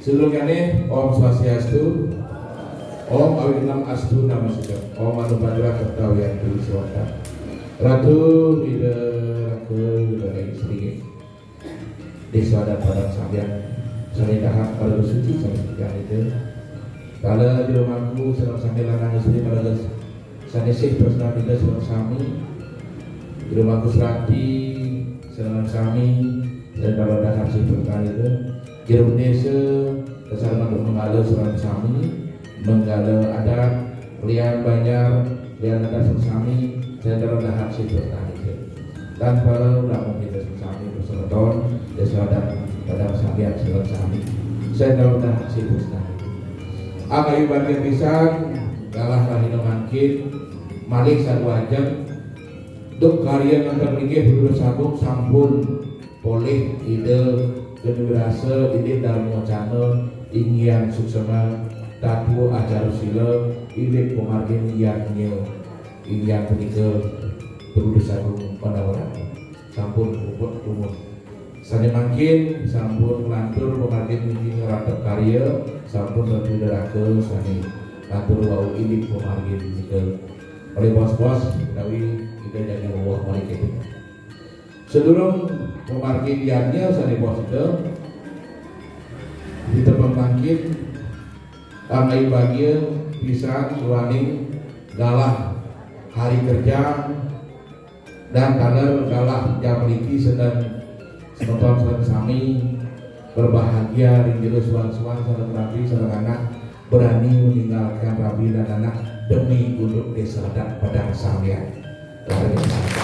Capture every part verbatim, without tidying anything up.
Sedulurné, Om Swastiastu, Om Awighnam Astu Namo Sidham, Om Anubhadra Kerta Wiyantu Suwata. Ratu, Ida, Raka, Ida, Ida, Sri. Désa adat Padang Sambian, sané dahat para suci, sané tiang itu. Kala jero mangku, sareng sami lanang istri para sané sih tresna kita sareng sami. Jero mangku serati, sareng sami, dan para dahat sih berkah itu. Jero désa, kasar mantuk manggala sareng sami, manggala adat, lian banjar, lian adat sareng sami, dan para dahat sih berkah itu. Lan para tamu kita sami besemeton, désa adat Padang Sambian sareng sami. Saya tahu dah sibuk sekali. Angayubagia pisan, galah rahina mangkin, malih saduajeng, duk karya ngenter linggih Guru Sagung sampun polih Ida Geni Wirasa, Ida Darma Wacana, Inggian Suksema, Tatua Acara Sila, Ida Pamargin Yadnya. Inggih punika Guru Sagung Pandawaraja. Sampun puput tumun. Sané mangkin sampun nglantur pamargin niki ngratep karya, sampun tentu daraka sané lantur wau indik pamargin nika. Olih bos-bos, utawi kita jadi wawah malih kéto. Sedurung pamargin yadnya sané bos kita, kita pemangkin, angayubagia pisan duaning galah hari kerja, dan taler galah jam niki sedeng semeton sareng sami berbahagia ring jero suang-suang sareng rabi sareng anak, berani meninggalkan rabi dan anak demi untuk désa adat Padang Sambian. Luar biasa.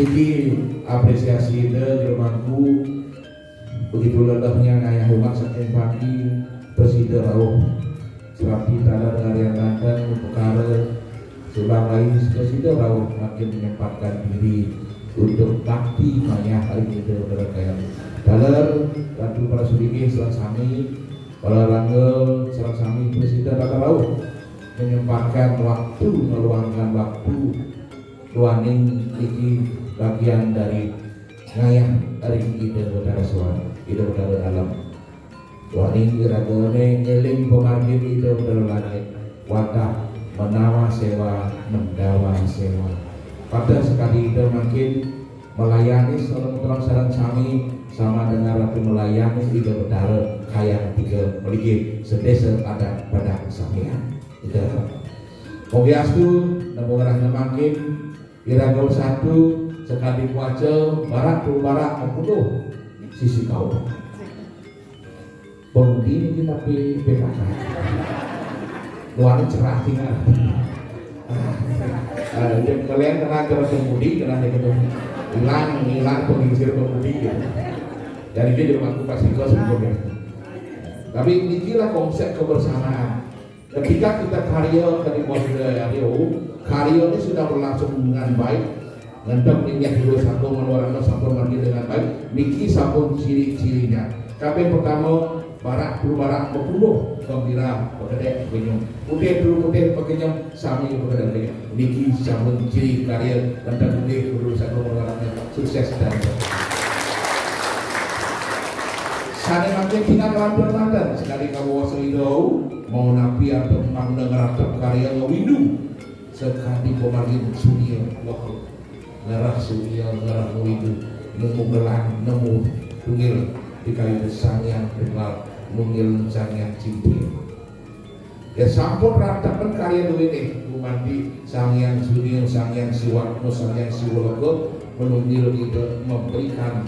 Niki apresiasi Ida jero mangku. Begitu lelehnya ngayah umat saking pagi, prasida rauh. Serapi taler ngarian banten, upakara, sulang lais, prasida rauh makin menyempatkan diri untuk bakti ngayah ring Ida Betara Kayang. Taler, Ratu para sulinggih sareng sami, para rangga sareng sami, prasida taler rauh menyempatkan waktu, meluangkan waktu duaning niki bagian dari ngayah ring Ida Betara Soang, Ida Betara Dalem. Duaning iragané ngeling pamargin Ida Betara Langit, wantah menawa séwa, mendawa séwa. Pada sakadi Ida mangkin melayani sareng sareng sami sama dengan Ratu melayani Ida Betara Kayang Tiga mligi sedésa adat Padang Sambian. Ida. Mogiastu, nemu rahina mangkin, iraga satu, sakadi kuaca, barak tu barak, mapunduh sisi kaum. Pemudi niki tapi P K K. Luar cerah tinggal. Ah, eh, yang kalian kena acara pemudi, kena dia ketemu. Hilang, hilang pengisir pemudi gitu. Jadi dia juga aku pasti kau sebelumnya. Tapi inilah konsep kebersamaan. Ketika kita karya tadi Bos Daya Rio, karya ini sudah berlangsung dengan baik. Ngentep minyak dulu satu mengeluarkan sampun mandi dengan baik. Niki sampun ciri-cirinya. Kaping pertama, barak dulu barak berpuluh gembira, berkedek benyum. Putih dulu putih berkenyum, sami berkedek benyum. Niki sampun ciri karya ngentep putih dulu satu mengeluarkan sukses dan berkah. Sané mangkin tinggal lantur-lantur sekali kawaso Ida mau napi atau mangda ngeratep karya ngawindu sekadi pamargin sunia loka ngerah sunia ngerah ngawindu nemu gelang nemu tunggil di kayu Sang Hyang Tunggal nunggil Sang Hyang Cintil. Ya sampun ratepen karya duwene, gumanti Sang Hyang Surya, Sang Hyang Siwa, Sang Hyang Siwaloka, menunggil Ida memberikan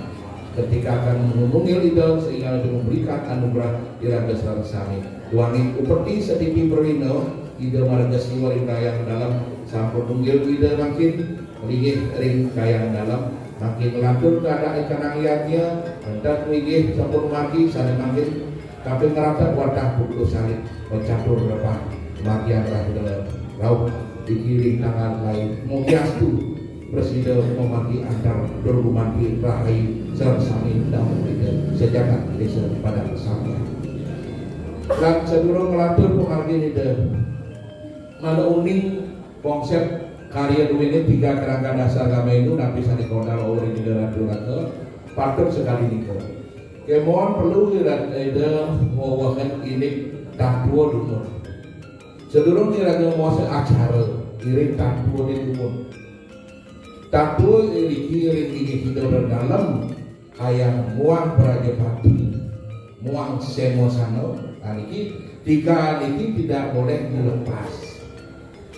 ketika akan menunggil Ida sehingga Ida memberikan anugerah iraga sareng sami. Duaning upeti setiti pralina, Ida marga siwa ring Kayang Dalem sampun nunggil Ida mangkin linggih ring Kayang Dalem, mangkin nglantur keadaan ikanang yadnya, mentak linggih sampun mati, sane mangkin Kaping ngrata wantah putus salib, macatur rebah, margiang rahina rauh digiring tangan lain. Mugiastu, prasida mamargi antar dur gumanti rahayu sareng sami dangu Ida sajagat desa Padang Sambian. Lan sadurung nglantur pamargin Ida, mala uning konsep karya duwene tiga kerangka dasar agama Hindu, napi sane kodal ora Ida Ratu Raka, patut sekali nika. Kémaon perlu ira-, ida ngowéhang indik tatua dumun. Sadurung iraga maos acara, iring tatua dumun. Tatua iriki ring inggih Ida Dalem, hayang muang prajapati, muang semasana, nah, niki tiga niki tidak boleh dilepas.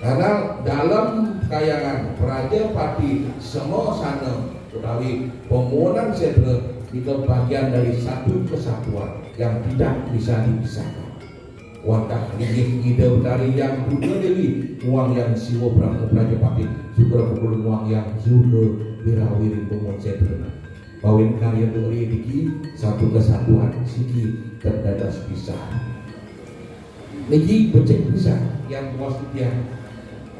Karena dalam kayangan prajapati semasana utawi pamuunan sétra, itu bagian dari satu kesatuan yang tidak bisa dipisahkan. Wantah linggih Ida Betari Hyang Durga Dewi, muang Hyang Siwa Brahma Prajapati, Sukra Pukul, muang Hyang Durga Wirawi ring pamuunan sétra. Pawin karya duri niki satu kesatuan siki ten dados pisah. Niki becik pisan yang bos titiang.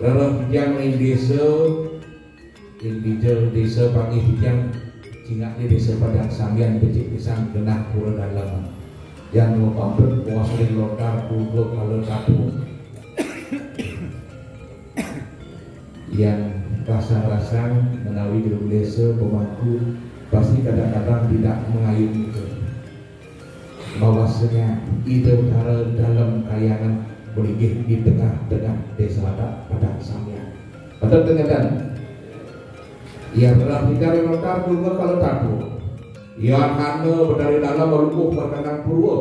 Rereh titiang ring désa, ring dija désa panggih titiang, cingak di Désa Padang Sambian, becik pisan genah pura dalem. Yang mapantun bos ring lontar pura kala tatua. Yang rasang-rasang menawi jero désa pemangku pasti kadang-kadang tidak mengayun itu. Bahwasanya Ida Betara Dalem kayangan malinggih di tengah-tengah désa adat Padang Sambian. Betul dengan. Yang berarti dari lontar Durga kala tatua. Yang hana Betari Dalem malukuh perkandang purwa.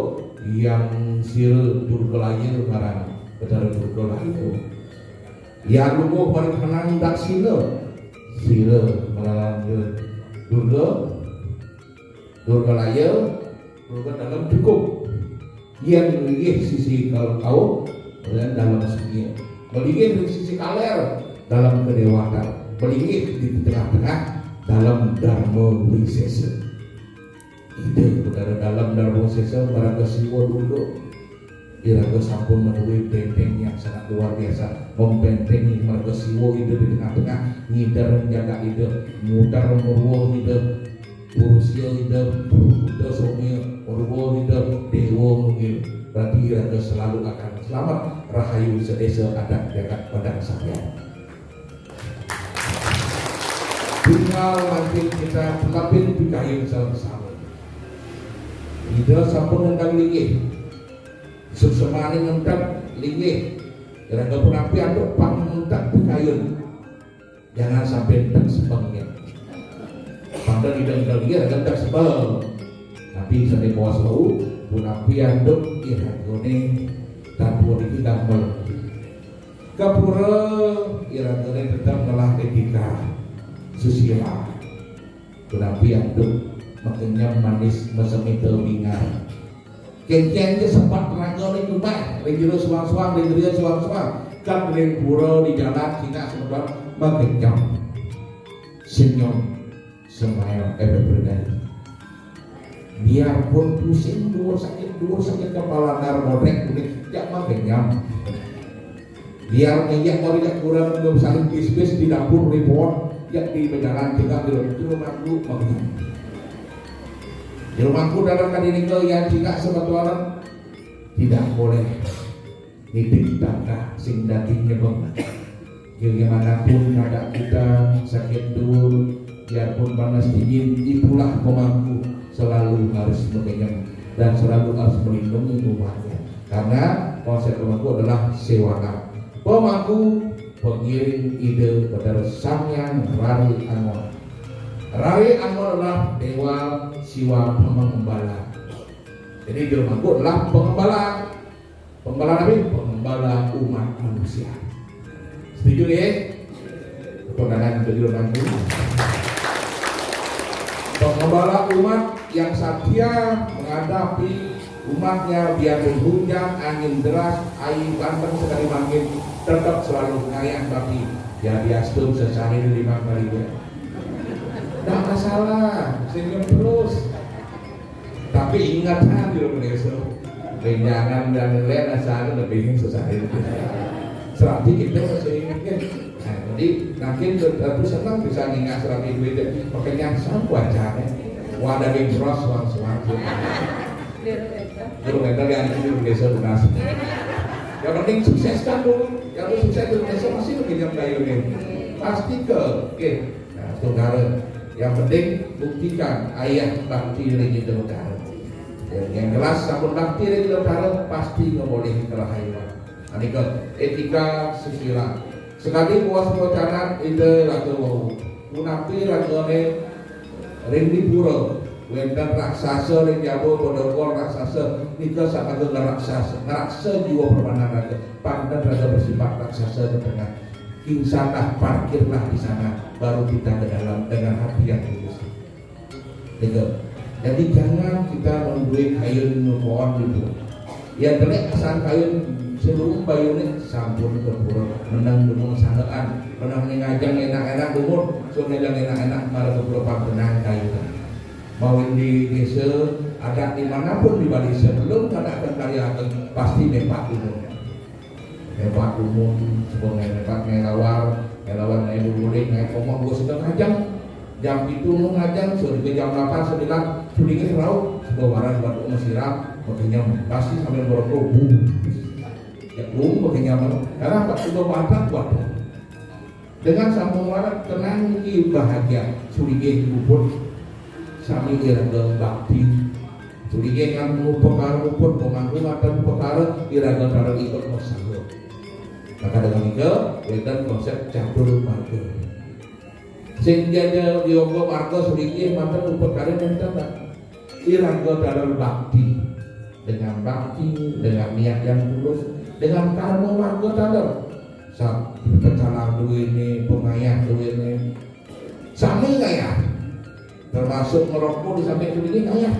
Yang sira Durga Laya ngaran Betari Durga Laya. Yang lukuh perkandang daksina. Sira ngaran Durga, Durga Laya, Durga Dalem cukup. Yang linggih sisi kala kauh, Dalem Sungai. Malinggih di sisi kalér, Dalem Kadéwatan. Malinggih di tengah-tengah, Dalem Darma Wisésa. Ida Betara Dalem Darma Wisésa maraga Siwa Durga. Iraga sampun menuhi benteng yang sangat luar biasa, membentengi maraga Siwa Ida di tengah-tengah, ngider jagat Ida, muter murwa Ida, Purusya Ida, Buddha Somya, murwa Ida, Déwa Nunggil. Berarti iraga selalu akan selamat, rahayu sedésa adat jagat Padang Sambian. Tinggal mangkin kita telebin pikayun sama-sama. Ida sampun nentang linggih. Suksmaning nentang linggih. Iraga punapi antuk pang nentang pikayun. Jangan sampai nentang sebeng ya. Padahal ida nentang linggih, iraga nentang sebeng. Tapi sané maos wau, punapi antuk iragané tatua niki damel. Gapura iragané tetep ngelah etika susila. Punapi antuk makenyem manis masemita wingar. Kénkén ja sepat ragané nyumbah, ring jero suang-suang, ring griya suang-suang, kan ring pura di jalan cingak semeton makenyem. Senyum. Smile every day. Biarpun pusing, duur sakit, duur sakit kepala, nar modrek kuning, jak makenyem. Biar minyak mau tidak kurang, belum saling bis-bis di dapur, repot, jak di berjalan juga di jero mangku makenyem. Jero mangku dalam kadinika yang tidak sebetulnya tidak boleh. Nitip tangkah sing dadi nyebeng. Bagaimanapun keadaan kita, sakit duur, biarpun panas dingin, itulah pemangku selalu harus mengenyam dan selalu harus melindungi umatnya. Karena konsep pemangku adalah sewaka. Pemangku pengiring Ida Betara Samyang Rari Angon. Rari Angon adalah dewa Siwa pemengembala. Jadi Ida Mangku adalah pengembala. Pengembala napi? Pengembala umat manusia. Setuju nggih? Tepuk tangan untuk Juru Mangku. Pengembala umat yang setia menghadapi umatnya biarpun hujan, angin deras, air bandeng sekali mangkin, tetap selalu ngayah bakti. Ya diastum sesahil lima kali ya. Nggak masalah, senyum terus. Tapi ingat kan di Indonesia, jangan dan lain asal lebih susah itu. Serati kita masih ingat kan. Nah, jadi makin terus senang bisa ingat serati duit. Makanya sang wacana. Wadah yang terus suang-suang. Guru mental yang di Indonesia lunas. Yang penting sukseskan dulu. Kalau sukses di Indonesia masih lebih yang kayu nih. Pasti ke, oke. Nah, saudara, yang penting buktikan ayah bakti ring Ida Betara. Yang jelas, sampun bakti ring Ida Betara, pasti ngamolih karahayuan. Anika etika susila. Sakadi puas mawacanan Ida raga wau. Punapi ragane ring dipura, wenten raksasa ring jaba, padakon raksasa, nika saking raksasa, ngraksa jiwa pramana raga. Pangken raga bersifat raksasa ke tengah. Kingsanlah, parkirlah di sana, baru kita ke dalam dengan hati yang tulus. Gitu. Jadi jangan kita nungguin kayun nukoan gitu. Ya, jelek asal kayun seluruh bayune sampun ke pura, menang dumun sangean, menang ning ngajeng enak-enak dumun, sun ngajeng enak-enak, malah ke pura pang tenang kayun. Mawin di desa, adat dimanapun di Bali, sebelum ada akan karya akan pasti mepak dumun. Mepak dumun, sebelum mepak ngelawar, ngelawar naik bubulik, naik omong, gua sedang ngajeng. Jam pitu nu ngajeng, sudah ke jam delapan, sembilan, sudah ke rauh, sudah waras buat mesiram, makanya pasti sambil merokok, bu. Ya, bu, makanya karena apa? Sudah mantap buat. Dengan sampun waras, tenang niki, bahagia, suligih puput, sami iraga bakti. Suligih kan upakara puput, pemangku ada upakara, iraga pada ikut masalah. Maka dengan nika, wenten konsep catur marga. Sing jaga yoga marga suligih manten upakara nenten, Pak. Iraga taler bakti. Dengan bakti, dengan niat yang tulus, dengan karma marga taler. Sa-, pecalang duwene, pengayah duwene. Sami ngayah. Termasuk ngerokok di samping sini ngayah.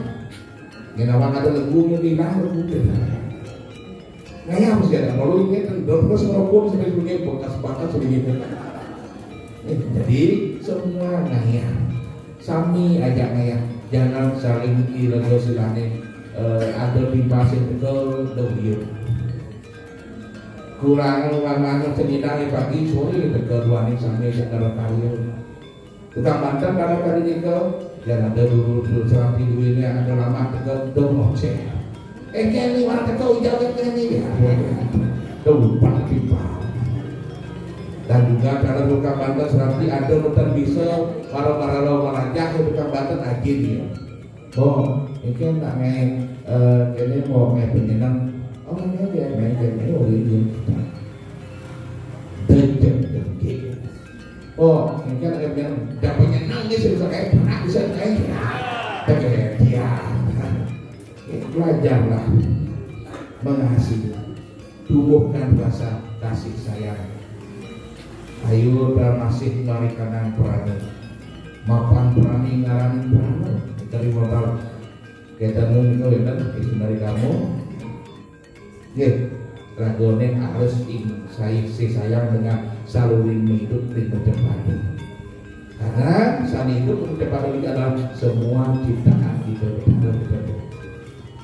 Ngenawan ada legunya di nah legunya. Ngayah mesti ada. Kalau ini kan terus ngerokok di samping sini, bekas-bekas sini. Eh, jadi semua ngayah. Sami aja ngayah. Jangan saling iraga silane, eh, ada timpal sing teka, dong iya. Kurang lamane cenginang pagi sore teka duaning sami aja karya. Tukang banten pada kali nika, ya ada dulu, dulu serambi duwene, ada lama teka, dong oceh. Eh, kene, mana teka, ujang kene, ya. Tumpah timpal. Dan juga kalau tukang banten serambi ada betul bisa, para-para lo melajah, ya, tukang banten ajin, ya. Oh, ini nak main, eh, ini mau main penyenang. Oh, ini dia main game ini, oh, ini. Dejek, dejek. Oh, ini kan ada yang dapat nyenang nih, saya bisa kayak pernah bisa kayak. Oke, dia. Belajarlah mengasihi, tumbuhkan rasa kasih sayang. Ayo, masih marikanan prana. Mapan prani ngaraning prana. Terima kasih. Kita nunggu, ya kan, itu dari kamu. Nggih, ragane harus ing-, sai-, sesayang dengan saluring hidup ring Pecah Padu. Karena sani hidup ring Pecah Padu ini adalah semua ciptaan kita, kita, kita.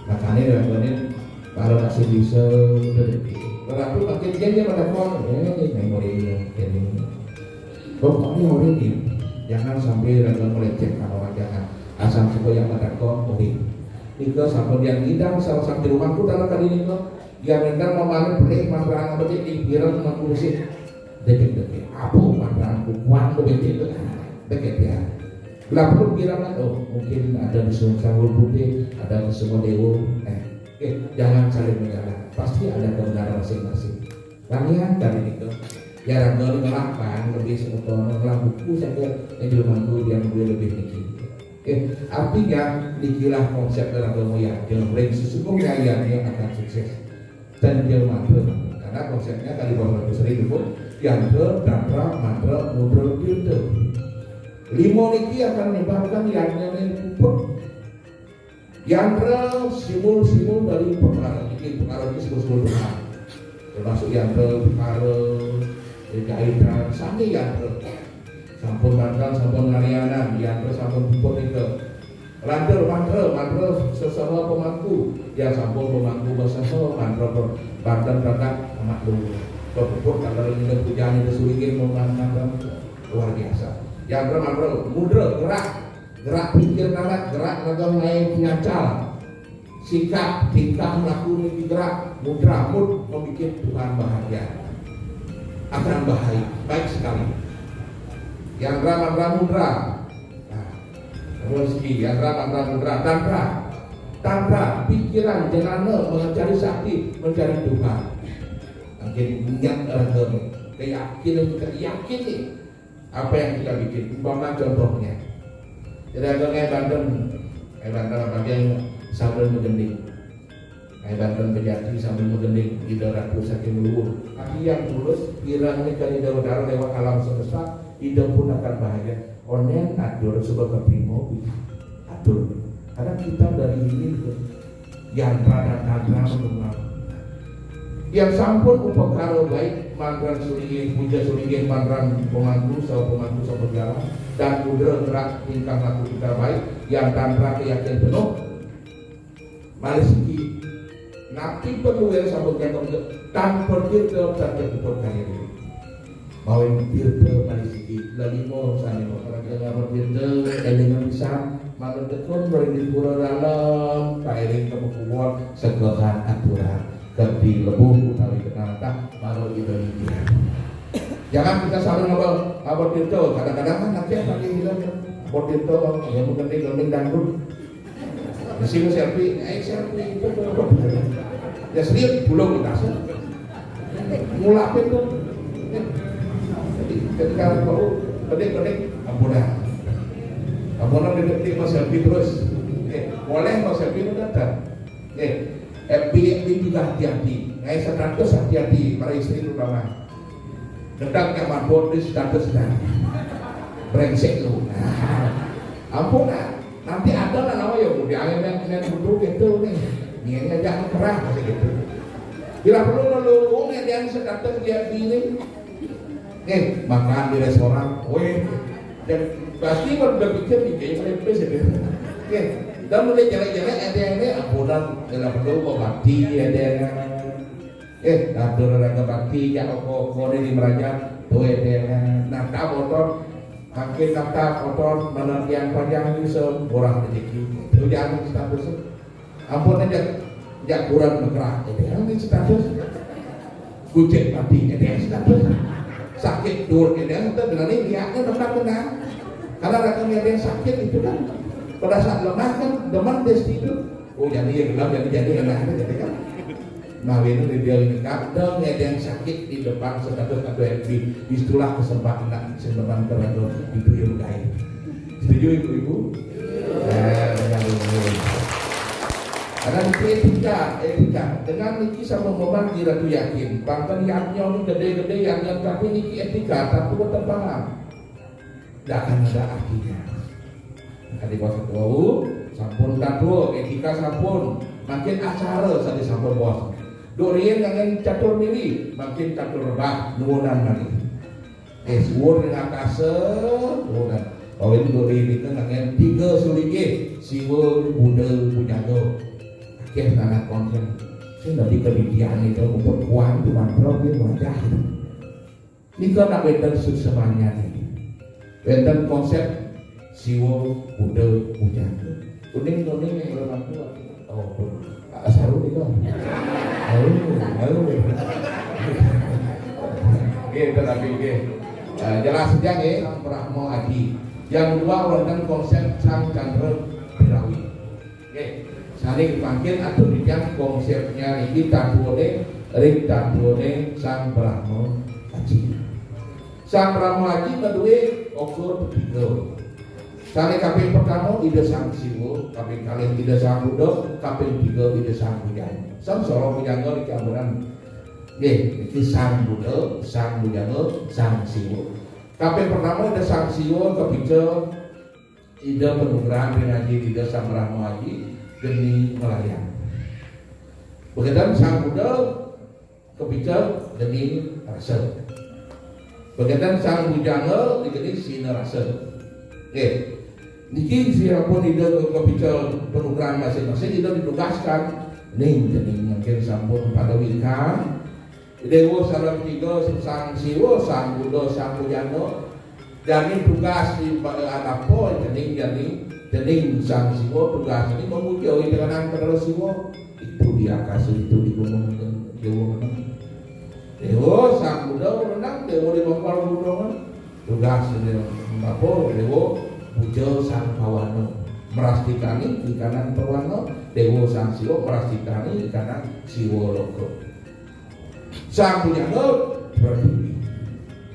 Makanya ragane kalau masih bisa berhenti. Berarti makin dia, dia pada kuat, eh, ini memorinya, ini. Pokoknya orang ini, jangan sampai raga melecehkan orang, jangan. Asal supaya pada kuat, oke. Nika sampun yang ngidang salah satu rumahku dalam tadi nika, yang ngidang mamanen pelih mantraan apa sih, ning pireng mangku sih. Deket-deket. Apa mantraan kukuan deket-deket. Deket ya. Lah perlu kiranya, oh, mungkin ada di Sungai Sanggul Putih, ada di Semua Dewa. Eh, eh, jangan saling menyalahkan. Pasti ada kebenaran masing-masing. Langian tadi nika. Ya, raga ngelah kan, lebih semeton, ngelah buku saja, yang jelema ku yang lebih, lebih niki. Oke, artinya, nikilah konsep dalam ilmu yadnya, ring sesungguhnya yadnya akan sukses. Dan dia mantra, karena konsepnya tadi bahwa itu sering disebut, yantra, tantra, mantra, mudra, tirta. Lima niki akan menyebabkan yadnya ini puput. Yantra simul-simul dari perkara ini, perkara ini simul-simul perkara. Termasuk yantra perkara, jahitan, sami yantra. Sampun mantan, sampun ngalianan, yantra sampun puput nika. Lantur mantra, mantra sesaha pemangku, yang sampun pemangku besaha, mantra per-, banten berangkat amat dulu. Pepuput kalau ini pujian itu suringin mantan, luar biasa. Yantra mantra, mudra, gerak. Gerak pikir anak, gerak raga naik nyacal. Sikap, tingkah, laku niki gerak, mudra, mut, membuat Tuhan bahagia. Akan bahagia, baik sekali. Yantra mantra mudra. Nah, terus di yantra mantra mudra, tantra. Tantra, pikiran, janana mencari sakti, mencari Tuhan. Makin niat ragané, keyakinan kita yakin nih apa yang kita bikin. Umpama contohnya, jadi ada ngai banten, ngai banten apa dia sambil menggending, ngai banten bejati sambil menggending, ida ratu saking luhur. Hati yang tulus, kiranya kan ida udara lewat alam semesta, ida pun akan bahagia. Onen atur sebab kaprimo atur. Karena kita dari ini ke yantra dan tantra menunggang. Yang sampun upakara baik mantan sulinggih, puja sulinggih mantan pemangku, saha pemangku saha pejalan, dan mudra gerak tingkah laku kita baik, yang tantra keyakin penuh, malis iki. Napi perlu yang sampun kita tanpa kita tak terpuput kaya ini. Mawin tirta paling siki, lelima sane makarya ngawon tirta, elingan pisan, manut tekun mrene pura dalem, kairing kepekuwon, segehan aturan, kerti lebuh utawi kenatah, maro ida ngikian. Jangan kita selalu ngabal, ngabal tirta, kadang-kadang kan nanti lagi hilang, ngabal tirta, ya mungkin dia gending dangdut. Mesti selfie, eh selfie itu tuh. Ya serius, belum kita sih. Ngulapin tuh. Jadi ketika baru pedik-pedik, ampunan. Ampunan detik mau selfie terus. Eh, boleh mau selfie itu datang. Eh, F B, F B juga hati-hati. Ngai status hati-hati, para istri terutama. Dedak yang mabuk di status dan brengsek lu. Ampunan. Nanti ada lah nama ya, udah yang yang butuh gitu nih. Niatnya jangan kerah masih gitu. Bila perlu lalu, oh nih yang status dia ini. Eh, makan di restoran, weh. Dan pasti baru berpikir nih, kayaknya boleh plus ya. Oke, dan mulai jelek-jelek ada yang ini ampunan, dalam perlu mau mati ada yang eh, atur raga bakti, ya oko-oko ini di meraja, tuh ada yang nah, tak motor, makin nata motor, mana yang panjang bisa murah rezeki. Itu jangan status. Ampun aja, ya kurang bergerak. Ada yang ini status. Kucing mati, ada yang status. Sakit dur, ada yang status. Dengan ini lihatnya tetap benar. Karena raga ada yang sakit itu kan pada saat lemah kan demen dia tidur. Oh jadi ya gelap jadi jadi enak aja jadi kan. Nah ini dia ini kadang ada yang sakit di depan status atau F B. Itulah kesempatan nak sendeman kerana itu yang lain. Setuju ibu-ibu? Eh, dengan ibu. Karena itu etika, etika. Dengan niki sama memang di Ratu yakin. Bahkan yang ini gede-gede yang yang tapi niki etika, tapi bukan paham. Tidak akan ada artinya. Tadi bos tua, sampun tatua, etika sampun, makin acara saja sampun bos. Durian dengan catur mili, makin catur rebah, nuwunan lagi. Eh, suwur dengan kasa, nuwunan. Kawin durian itu dengan tiga sulinggih, Siwa, Buddha, Bujangga. Akeh nanak konsen. Sing dadi kebidian itu, umpun kuang, cuman pro, dia wajah. Nika nak wénten suksemanya niki. Wénten konsep Siwa Buddha Bujangga. Kuning-kuning yang belum mampu. Oh, pun. Ah, saru nika. Oh, oh. Oke, tetapi oke. Eh, jelas saja nggih, Sang Brahma Aji. Yang kedua wonten konsep Sang Chandra Birawi. Nggih, sané mangkin atur titiang konsepnya niki tatuane ring tatuane Sang Brahma Aji. Sang Brahma Aji nduwe ukur tiga. Sané kaping pertama Ida Sang Siwa, kaping kalih Ida Sang Buddha, kaping tiga Ida Sang Bujangga. Sang Soro Bujangga niki ambenan. Nggih, niki Sang Buddha, Sang Bujangga, Sang Siwa. Kaping pertama Ida Sang Siwa kepica Ida panugrahan ring Aji Ida Sang Brahma Aji geni melayang. Begitan Sang Buddha kepica geni rasa. Begitan Sang Bujangga digeni sina rasa. Nggih. Niki sampun Ida kepica panugrahan masing-masing, Ida ditugaskan. Ning geni mungkin sampun pada wikan. Dewa sareng tiga Sang Siwa, Sang Buddha, Sang Bujangga. Jani tugas di pada apa jening jani jening Sang Siwa tugas ini memuja di tengah Petara Siwa. Itu di atas itu di gunung Dewa menang. Dewa Sang Buddha menang, Dewa di bawah gunung. Tugas ini apa? Dewa puja Sang Pawana. Prastitaning ikanang pawana, Déwa Sang Siwa prastitaning ikanang Siwa Loka. Sang Bujangga pertiwi.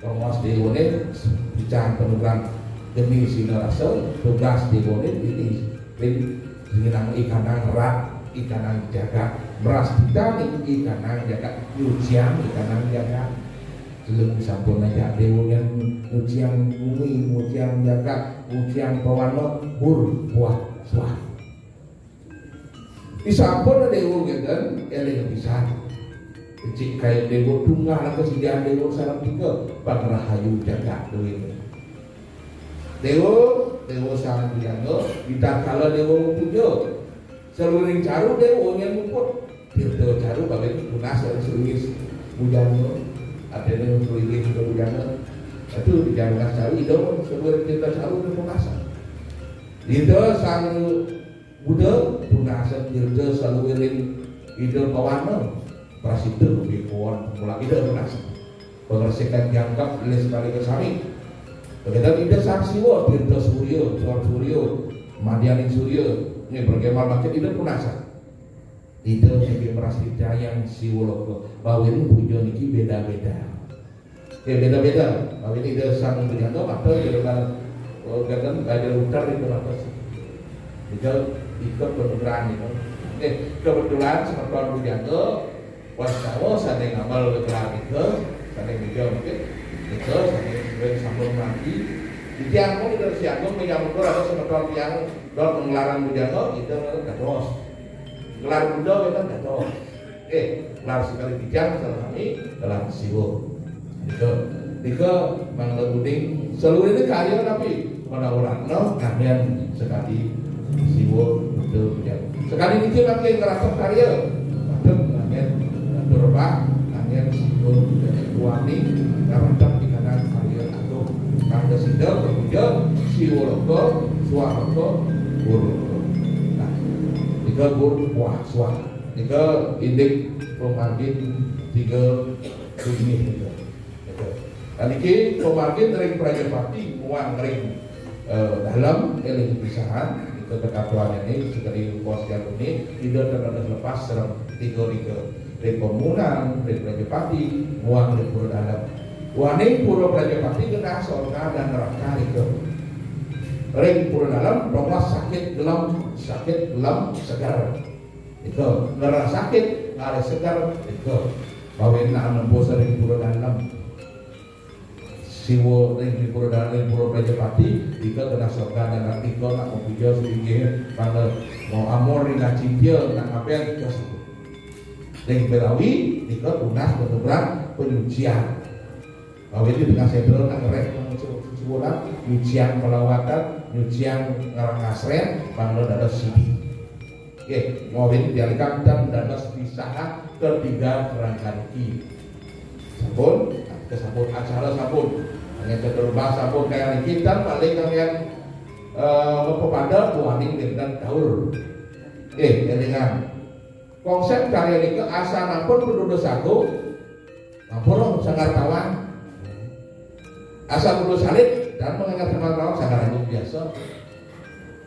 Tongos déwané pican penugrah geni sinarasa, tugas déwané ini ring singinang ikanang rat, ikanang jagat, prastitaning ikanang jagat, nyuciang ikanang jagat. Selem sampun ajak déwa nyuciang bumi, nyuciang jagat, nyuciang pawana, bur buah suah. Disampun déwa ngéten, éling pisan. Becik kaya déwa tunggal kasidian déwa sareng tiga, pangrahayu jagat duwé. Déwa, Déwa Sang Bujangga, ditatkala déwa puja. Saluiring caru déwa nyén muput. Tirta caru bagén tunas dari suwis bujangga. Artinya suwis bujangga. Itu di lunas caru, ida saluiring tirta caru itu tunas. Ida Sang Buddha tunasan tirta saluiring ida pawana. Prasida bikuan pemula ida tunas. Pengersikan jangkep lés balik ke sami. Begitu ida Sang Siwa, tirta surya, suar surya, madyaning surya. Ini bergemal makin ida tunasan. Ida sing prastitaning Siwa Loka. Bawin puja niki beda-beda. Ya, beda-beda. Bawin ida Sang Bujangga mata ida kan, oh, gagan beda utar itu atas. Ida ikut penugrahan itu. Eh, kebetulan semeton Bujangga, wastawa sané ngamel gelar nika, sané nika mungkin nika, sané sering sambung lagi. Jadi aku kita siagung menyambut ada semeton yang dot pengelarang Bujangga, kita dados. Gelar Buddha kita dados. Eh, gelar sekali bijang, salah kami, gelar Siwa. Nika, nika mangda uning seluruh ini kaya tapi pada orang no kangen sekali Siwa betul ya. Sekali niki makin ngerasa karya, betul kangen turba, kangen Siwa jadi kuani, ngerasa di kanan karya agung. Kang Desida berpuja Siwa Loka, Swaha Loka, Guru Loka. Nah, tiga guru wah swah. Nika indik pamargin tiga dunih nika. Nika. Nah, niki pamargin ring Prajapati muang ring, eh, dalem éling pisahan, nika ketatuan ini sekali pos jalur ini, ida terdapat lepas serem tiga nika. Ring pamunan, ring Prajapati, muang ring pura dalem. Waning pura Prajapati genah sorga dan neraka nika. Ring pura dalem, tongos sakit gelem, sakit gelem seger. Nika, ngerasa sakit, ngerasa seger, nika. Bawin nak nempuh ring pura dalem. Siwa ring pura dalem, ring pura Prajapati, nika genah sorga dan nika nak memuja sing inggih, mangda mau amor ring cintia, nak ngabén, nika sampun. Ring Belawi, nika tunas penugrahan penyucian. Bawin di tengah sentral nak ngereh, nyucian pelawatan, nyucian ngarang ngasrén, mangda dados sidi. Nggih, ngawin dialikan dan dados pisahan ketiga kerangka niki. Sampun, kesambut acara sampun. Hanya keturba sampun kaya niki dan paling kalian, eh, mapepada buaning dinten daur. Eh, élingang. Konsep karya nika asané pun penduduk sagung, ampun Sanggar Tawang. Asal Gunung Salib dan menganggap Sanggar Tawang Sanggar Agung biasa.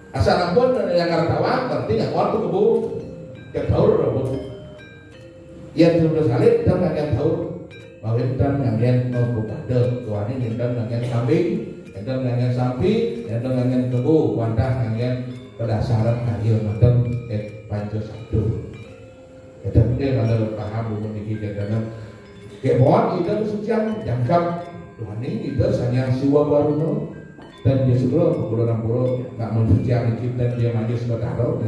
Asal ampun Sanggar Tawang berarti nggak waktu kebu ketaur rebut. Yang Gunung Salib dan nggak taur. Bawin dan nganggén mau pada tuani dan nganggén kambing, dan nganggén sapi, dan nganggén kebu, wantah nganggén pedasaran karya matan eh panca satu. Kadang dia ada paham bukan dikit kadang. Kemauan ida kesucian jangkap Tuhaning ida Sang Hyang Siwa Baruna dan dia segera pukul orang puluh nak mensucian kita dia manis ke taruh.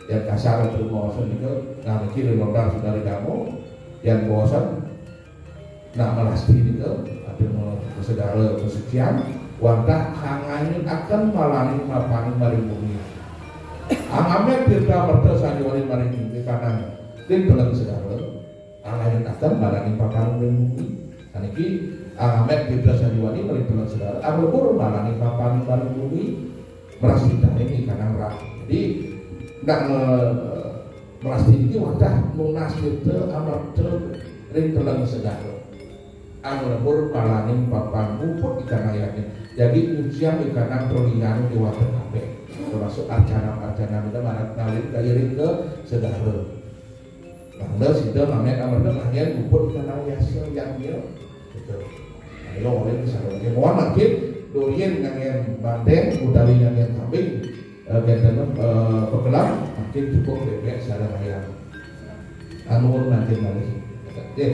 Yang kasar itu mau itu nah kiri longgar sudah kamu yang bosan nak melasti nika ada mau segala kesucian wantah angin akan malani mapani maring bumi. Angamnya tirta merta sanjwani maring bumi kanan. Ring dalam segala Angayun akan malani papan ring bumi. Saniki angamet kita sanjiwani mripta segala amlebur malani papan paling bumi. Merastinta ini kanang rak. Jadi nak nge- merastin ini wadah nunas kita amerta ring telang segala. Amlebur malani papan muput ikan ayatnya. Jadi ujian ikanang perlingan di wadah kabeh. Termasuk arcana-arcana kita marat ngalin kairing ke segara. Mangda sida mamet amarga nanggen puput kana yasa yadnya. Gitu. Nah, ilo oleh sareng. Mohon makin doyen nanggen banteng utawi nanggen kambing, eh, kenten, eh, pekelang makin cukup bebek sareng ayam. Anu makin malih. Eh,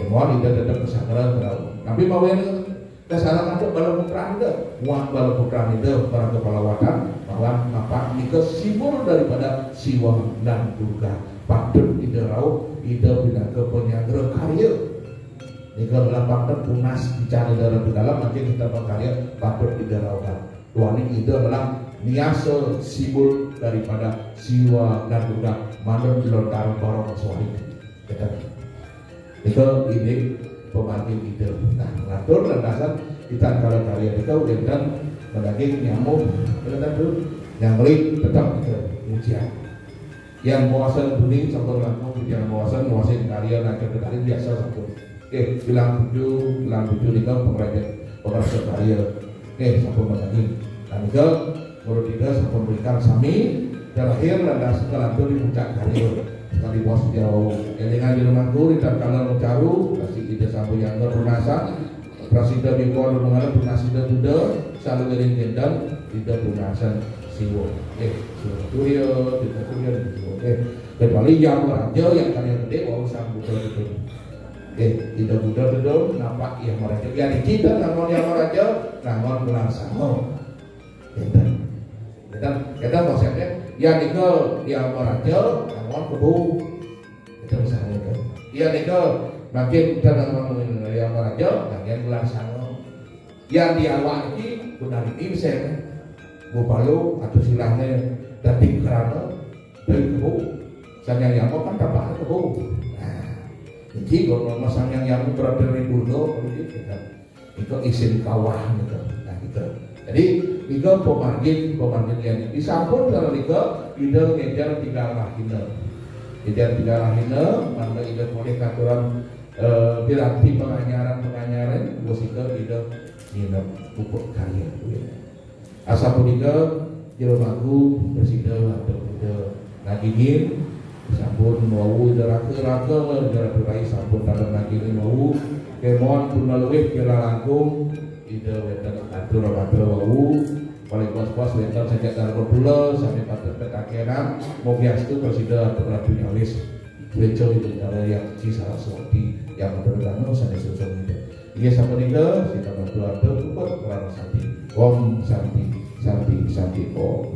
mohon ida tetap kesadaran terlalu. Tapi mawen kesadaran untuk bala putra ida. Muat bala putra ida para kepala watak, bahwa apa nika simbol daripada Siwa dan Durga. Patut ida rauh, ida pinaka penyanggra karya. Nika adalah patut tunas bicara ida ratu dalam, makin kita berkarya patut ida rauh. Tuani ida adalah niasa simbol daripada Siwa dan Durga manut lontar barong sohi. Kata. Nika ini pemangkin ida. Nah, ngatur landasan kita kalau karya nika wenten menagih nyamuk, kata tu, nyangling tetap kita ujian. Yang muasan buni sampun langkung, yang muasan muasin karya nangkep tetapi biasa sampun. Eh, bilang tujuh, bilang tujuh nika pengrajin, pengrajin karya. Eh, sampun menagih. Nah, nika menurut kita sampun berikan sami terakhir landas kelantur di puncak karya. Sekali bos jauh. Elingan di rumahku, di tatkala mencaru, kasih kita sampun yang berpenasan. Prasida Bikor mengalap prasida Buddha, saluwiring dinten Ida punasan Siwa. Eh, Siwa Surya, Tirta Surya, dan Siwa. Eh, kecuali Yang Raja yang karya gede, wau sang Buddha itu. Eh, Ida Buddha itu nampak Yang Raja. Ya, di kita nangon Yang Raja, nangon gelar sama. Dinten. Dinten, kita konsepnya, ya nika Yang Raja, nangon kebo. Itu misalnya itu. Iya nika makin kita nangon Yang Raja, bagian gelar sama. Yang di awak ini benar ini misalnya. Bupalo atau silahnya dadi kerana dari kebo. Sang Yang Yama kan tapak kebo. Nah, jadi kalau Sang Yang Yama berada di Durga, kalau gitu kan. Nika isin kawah nika. Nah, gitu. Jadi, nika pemargin, pemargin yang disampun kalau nika, Ida ngejar tiga rahina. Ngejar tiga rahina, mangda Ida polih katuran, eh, piranti penganyaran-penganyaran, bos Ida, Ida nginep pupuk karya. Asapunika, jero magu, presida, atau Ida nagingin, sampun wau Ida raka-raka, Ida ratu rai sampun pada nagingin wau, kemon pun luwih kira langkung, Ida wenten atur-atur wau, paling pos-pos wenten sajak darma pula, sami patut petakenan, mogiastu presida atau ratu nyalis. Reca Ida Dara yang Ci Saraswati, yang matur dano sami susung Ida. Inggih sapunika, sida bantu atur puput krana santi. Om Santi, Santi, Santi, Om.